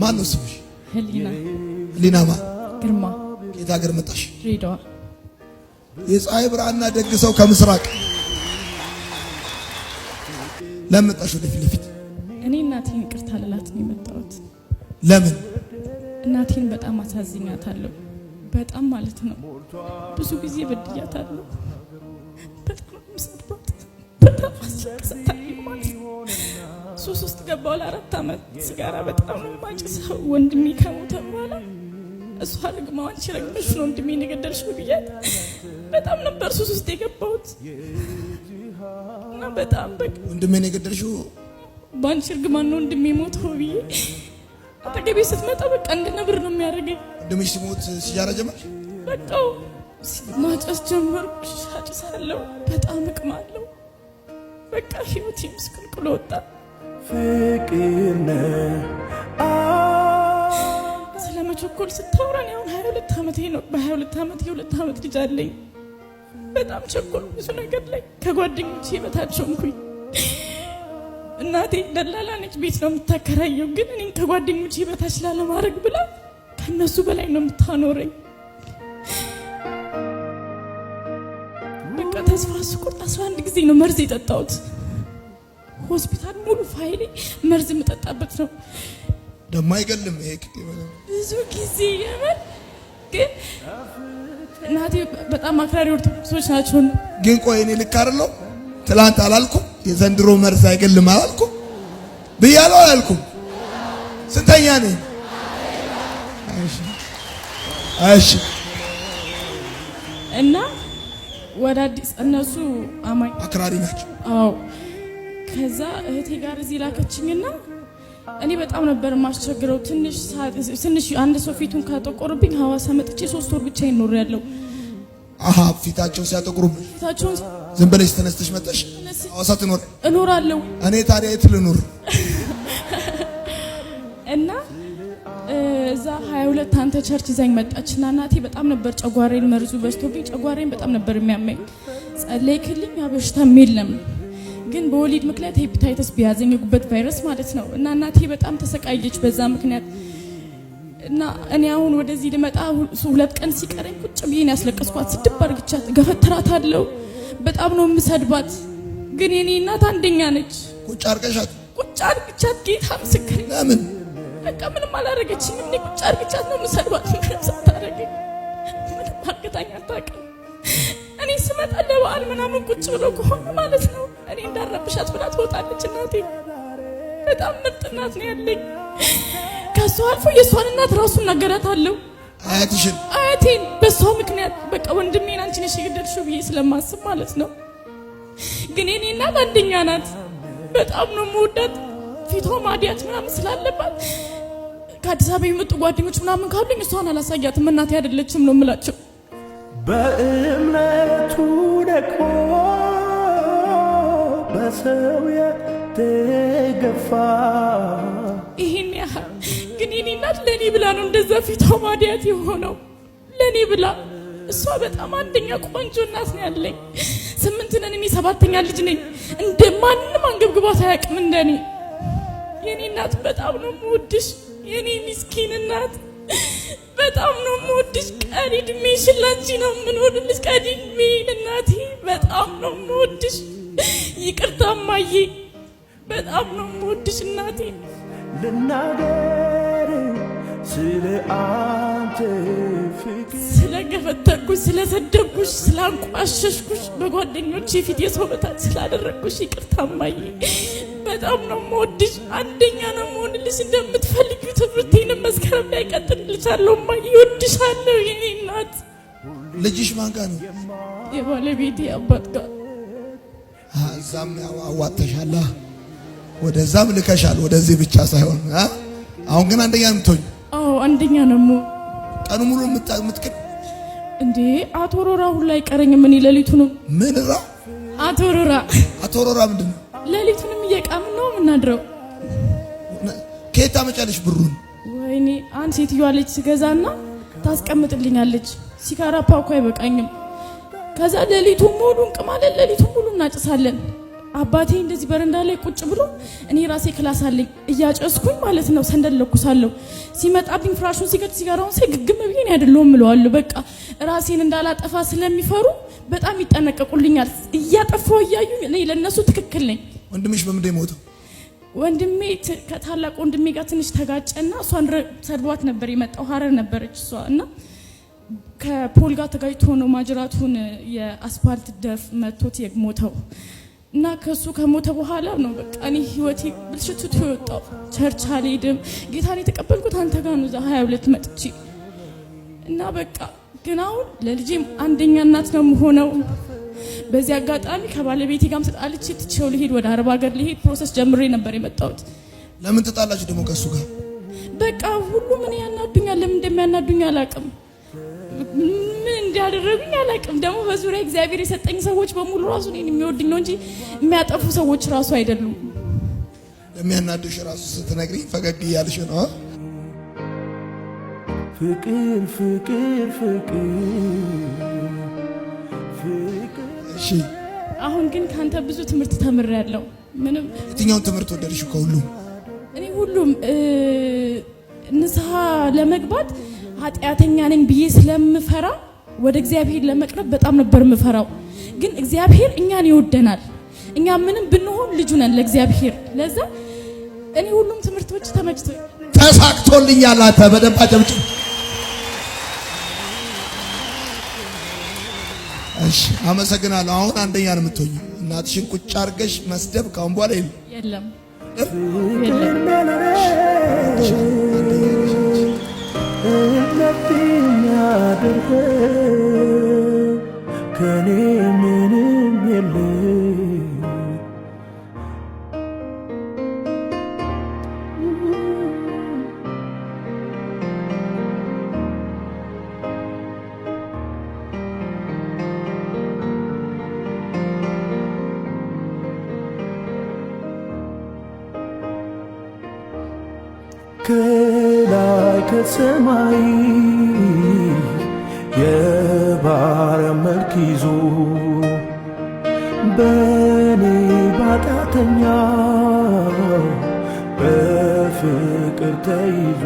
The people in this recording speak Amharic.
ማን ነው ስምሽ? ህሊና። ህሊና ማ? ግርማ። ከየት ሀገር መጣሽ? ድሬዳዋ። የፀሐይ ብርሃንና ደግ ሰው ከምስራቅ። ለምን መጣሽ ወደፊት ለፊት? እኔ እናቴን ይቅርታ ልላት ነው የመጣሁት። ለምን? እናቴን በጣም አሳዝኛታለሁ። በጣም ማለት ነው። ብዙ ጊዜ በድያታለሁ። በጣም የምሰድባት፣ በጣም አስለቅሳታለሁ ማለት ነው። ሱስ ውስጥ ገባሁ ለ4 ዓመት። ሲጋራ በጣም ነው የማጭሰው። ወንድሜ ከሞተ በኋላ እሷ ረግማው አንቺ ረግመሽ ነው ወንድሜን የገደልሽው ብያት በጣም ነበር ሱስ ውስጥ የገባሁት። እና በጣም በቃ ወንድሜን የገደልሽው በአንቺ እርግማን ነው ወንድሜ ሞተው ብዬ አጠገቤ ስትመጣ በቃ እንደ ነብር ነው የሚያደርገኝ። ወንድምሽ ሲሞት ሲጃራ ጀመርሽ? በቃ ማጨስ ጀመርኩ። አጭሳለሁ፣ በጣም እቅማለሁ። በቃ ህይወቴ ምስቅልቅሎ ወጣ። ፍቅር ነህ። ስለ መቸኮል ስታወራ እኔ አሁን 22 ዓመቴ ነው። በ22 ዓመቴ የ2 ዓመት ልጅ አለኝ። በጣም ቸኮል ብዙ ነገር ላይ ከጓደኞቼ በታች ሆንኩኝ። እናቴ ደላላ ነች፣ ቤት ነው የምታከራየው። ግን እኔን ከጓደኞቼ በታች ላለማድረግ ብላ ከነሱ በላይ ነው የምታኖረኝ። በቃ ተስፋ ስቆርጥ 11 ጊዜ ነው መርዝ የጠጣሁት። ሆስፒታል ሙሉ ፋይሌ መርዝ የምጠጣበት ነው። ደሞ አይገልም ይሄ ብዙ ጊዜ የምር ግን እናቴ በጣም አክራሪ ኦርቶዶክሶች ናቸው። ግን ቆይ እኔ ልክ አይደለሁ? ትላንት አላልኩም? የዘንድሮ መርዝ አይገልም አላልኩም? ብያለሁ አላልኩም? ስንተኛ ነኝ? እሺ እሺ። እና ወደ አዲስ እነሱ አማኝ አክራሪ ናቸው። አዎ። ከዛ እህቴ ጋር እዚህ ላከችኝና እኔ በጣም ነበር የማስቸግረው። ትንሽ አንድ ሰው ፊቱን ካጠቆርብኝ ሐዋሳ መጥቼ 3 ወር ብቻዬን ኖሬያለሁ። አሃ፣ ፊታቸውን ሲያጠቁሩብሽ ፊታቸውን ዝም ብለሽ ተነስተሽ መጣሽ ሐዋሳ ትኖር? እኖራለሁ። እኔ ታዲያ የት ልኑር? እና እዛ 22 አንተ church ይዛኝ መጣችና እናቴ በጣም ነበር ጨጓራዬን መርዙ በዝቶብኝ ጨጓራዬን በጣም ነበር የሚያመኝ። ጸለይክልኝ፣ ያ በሽታም የለም። ግን በወሊድ ምክንያት ሄፓታይተስ ቢያዘኝ የጉበት ቫይረስ ማለት ነው። እና እናቴ በጣም ተሰቃየች በዛ ምክንያት። እና እኔ አሁን ወደዚህ ልመጣ 2 ቀን ሲቀረኝ ቁጭ ብዬ ነው ያስለቀስኳት። ስድብ አድርግቻት ገፈትራታለሁ። በጣም ነው የምሰድባት። ግን የኔ እናት አንደኛ ነች። ቁጭ አድርገሻት? ቁጭ አድርግቻት፣ ጌታ ምስክሬ። ለምን? በቃ ምንም አላደረገችኝም። እኔ ቁጭ አድርግቻት ነው የምሰድባት። ምንም ሳታደርገኝ ምንም አርግታኝ አታውቅም። እኔ ስመጣ ለበዓል ምናምን ቁጭ ብሎ ከሆነ ማለት ነው እኔ እንዳረብሻት ብላ ትወጣለች። እናቴ በጣም ምርጥ እናት ነው ያለኝ። ከሷ አልፎ የሷን እናት ራሱ እናገራታለሁ። አያትሽን? አያቴን በሷ ምክንያት በቃ ወንድሜን አንቺ ነሽ የገደልሽው ብዬ ስለማስብ ማለት ነው። ግን የኔ እናት አንደኛ ናት። በጣም ነው የምወዳት። ፊቷ ማዲያት ምናምን ስላለባት ከአዲስ አበባ የመጡ ጓደኞች ምናምን ካሉኝ እሷን አላሳያትም። እናቴ አይደለችም ነው የምላቸው። በእምነቱ ደቆ በሰው የተገፋ ይሄን ያህል ግን የኔ እናት ለኔ ብላ ነው እንደዛ ፊቷ ማዲያት የሆነው ለኔ ብላ። እሷ በጣም አንደኛ ቆንጆ እናት ነው ያለኝ። 8 ነን፣ እኔ 7ኛ ልጅ ነኝ። እንደማንም አንገብግባት አያውቅም እንደኔ። የኔ እናት በጣም ነው የምወድሽ፣ የኔ ምስኪን እናት በጣም ነው የምወድሽ። ቀሪ እድሜሽን ላንቺ ነው የምኖርልሽ። ቀሪ እድሜን እናቴ በጣም ነው የምወድሽ። ይቅርታ እማዬ፣ በጣም ነው የምወድሽ እናቴ። ልናገር ስለ አንተ ፍቅር፣ ስለገፈተርኩሽ፣ ስለሰደብኩሽ፣ ስላንቋሸሽኩሽ፣ በጓደኞቼ ፊት የሰው በታች ስላደረግኩሽ ይቅርታ እማዬ። በጣም ነው የምወድሽ። አንደኛ ነው የምሆንልሽ። እንደምትፈልጊው ትምህርቴንም መስከረም ላይ እቀጥልልሻለሁ እማዬ። እወድሻለሁ የኔ እናት። ልጅሽ ማን ጋር ነው? የባለቤቴ አባት ጋር። እዛም ያው አዋጥተሻል፣ ወደዛም ልከሻል፣ ወደዚህ ብቻ ሳይሆን። አሁን ግን አንደኛ ነው የምትሆኚው? አዎ አንደኛ ነው የምሆነው። ቀኑ ሙሉ የምትቅድ እንዴ? አቶ ሮራ ሁላ አይቀረኝም እኔ ሌሊቱንም። ምን ራ? አቶ ሮራ። አቶ ሮራ ምንድን ነው? ሌሊቱንም እየቃምን ነው የምናድረው። ከየት ታመጫለሽ ብሩን? ወይኔ አንድ ሴትዮዋ ልጅ ስገዛና ታስቀምጥልኛለች። ሲጋራ ፓኩ አይበቃኝም። ከዛ ሌሊቱን ሙሉ እንቅማለን፣ ሌሊቱን ሙሉ እናጭሳለን። አባቴ እንደዚህ በረንዳ ላይ ቁጭ ብሎ እኔ ራሴ class አለኝ እያጨስኩኝ ማለት ነው፣ ሰንደል ለኩሳለሁ። ሲመጣብኝ ፍራሹን ሲገድ ሲጋራውን ሳይ ግግም ብዬ እኔ አይደለሁም እለዋለሁ። በቃ ራሴን እንዳላጠፋ ስለሚፈሩ በጣም ይጠነቀቁልኛል። እያጠፋሁ እያዩኝ እኔ ለእነሱ ትክክል ነኝ። ወንድምሽ በምንድን ነው የሞተው? ወንድሜ ከታላቅ ወንድሜ ጋር ትንሽ ተጋጨና እሷን ሰድቧት ነበር የመጣው። ሀረር ነበረች እሷ እና ከፖል ጋር ተጋጭቶ ነው ማጅራቱን የአስፓልት ደፍ መቶት የሞተው። እና ከሱ ከሞተ በኋላ ነው በቃ እኔ ህይወቴ ብልሽትቱ የወጣው። Church አልሄድም። ጌታን የተቀበልኩት አንተ ጋር ነው እዛ 22 መጥቼ እና በቃ ግን አሁን ለልጄም አንደኛ እናት ነው የምሆነው። በዚህ አጋጣሚ ከባለቤቴ ጋርም ተጣልቼ ትቼው ልሄድ ወደ አረብ ሀገር ልሄድ process ጀምሬ ነበር የመጣሁት። ለምን ተጣላችሁ ደግሞ ከሱ ጋር? በቃ ሁሉም እኔ ያናዱኛል። ለምን እንደሚያናዱኝ አላውቅም። ምን እንዲያደረጉኝ አላውቅም። ደግሞ በዙሪያ እግዚአብሔር የሰጠኝ ሰዎች በሙሉ ራሱ እኔን የሚወዱኝ ነው እንጂ የሚያጠፉ ሰዎች ራሱ አይደሉም። ለሚያናድሽ ራሱ ስትነግሪኝ ፈገግ እያልሽ ነው። ፍቅር ፍቅር ፍቅር ፍቅር። እሺ። አሁን ግን ካንተ ብዙ ትምህርት ተምሬያለሁ። ምንም የትኛውን ትምህርት ወደድሽ ከሁሉም? እኔ ሁሉም ንስሐ ለመግባት ኃጢአተኛ ነኝ ብዬ ስለምፈራ ወደ እግዚአብሔር ለመቅረብ በጣም ነበር የምፈራው። ግን እግዚአብሔር እኛን ይወደናል። እኛ ምንም ብንሆን ልጁ ነን ለእግዚአብሔር። ለዛ እኔ ሁሉም ትምህርቶች ተመችቶኝ ተሳክቶልኛል። አንተ በደንብ አጨብጭብ። እሺ፣ አመሰግናለሁ። አሁን አንደኛ ነው የምትሆኚው። እናትሽን ቁጭ አድርገሽ መስደብ ካሁን በኋላ የለም። የለም። ፍቅር ለኔ እምነት የሚያደርገው ከኔ ምንም የለም። ከላይ ከሰማይ የባሪያ መልክ ይዞ በኔ ባጣተኛ በፍቅር ተይዞ።